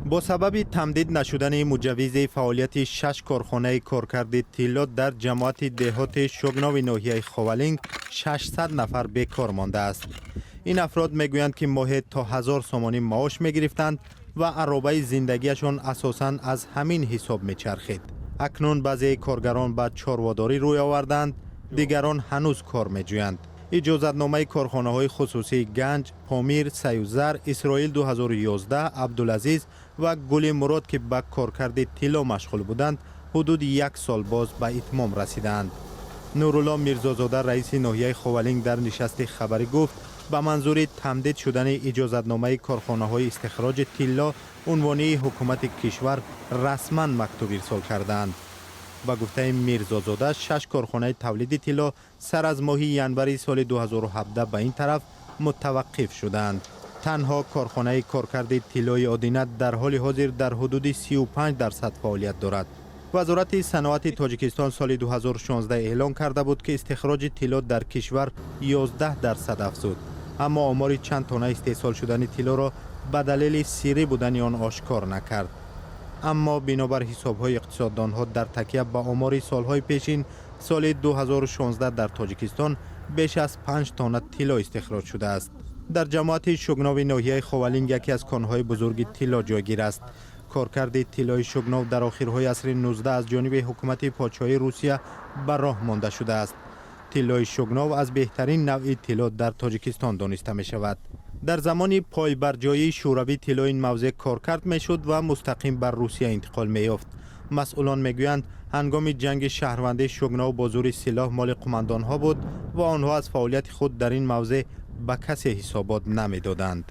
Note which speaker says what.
Speaker 1: Бо сабаби тамдид нашудани муҷаввизи фаъолияти шаш корхонаи коркарди тилло дар ҷамоати деҳоти Шугнови ноҳияи Ховалинг 600 нафар бекор мондааст. Ин афрод мегӯянд, ки моҳе то 1000 сомонӣ маош мегирифтанд ва аробаи зиндагиашон асосан аз ҳамин ҳисоб мечархид. Акнун баъзеи коргарон ба чорводорӣ рӯй оварданд, дигарон ҳанӯз кор меҷӯянд. Иҷозатномаи корхонаҳои хусусии Ганҷ, Помир, Саюзар, Исроил 2011, Абдулазиз ва Гули Мурод, ки ба коркарди тилло машғул буданд, ҳудуди як сол боз ба итмом расидаанд. Нурулло Мирзозода, раиси ноҳияи Ховалинг, дар нишасти хабарӣ гуфт, ба манзури тамдид шудани иҷозатномаи корхонаҳои истихроҷи тилло унвонии ҳукумати кишвар расман мактуб ирсол кардаанд. Ба гуфтаи Мирзозода, шаш корхонаи тавлиди тилло сар аз моҳи январи соли 2017 ба ин тараф мутаваққиф шудаанд. Танҳо корхонаи коркарди тиллои Одина дар ҳоли ҳозир дар ҳудуди 35% фаъолият дорад. Вазорати саноати Тоҷикистон соли 2016 эълон карда буд, ки истихроҷи тилло дар кишвар 11% афзуд, аммо омори чанд тонна истеҳсол шудани тиллоро ба далели сиррӣ будани он ошкор накард. Аммо бинобар ҳисобҳои иқтисоддонҳо дар такя ба омори солҳои пешин, соли 2016 дар Тоҷикистон беш аз 5 тонна тилло истихроҷ шудааст. Дар ҷамоати Шугнови ноҳияи Ховалинг яке аз конҳои бузурги тилло ҷойгир аст. Коркарди тиллои Шугнов дар охирҳои асри 19 аз ҷониби ҳукумати подшоҳии Русия ба роҳ монда шудааст. Тиллои Шугнов аз беҳтарин навъи тилло дар Тоҷикистон дониста мешавад. Дар замони пойбарҷоии Шӯравӣ тиллои ин мавзеъ коркард мешуд ва мустақим ба Русия интиқол меёфт. Масъулон мегӯянд, ҳангоми ҷанги шаҳрвандӣ Шугнов бо зӯри силоҳ моли қумандонҳо буд ва онҳо аз фаъолияти худ дар ин мавзеъ ба касе ҳисобот намедоданд.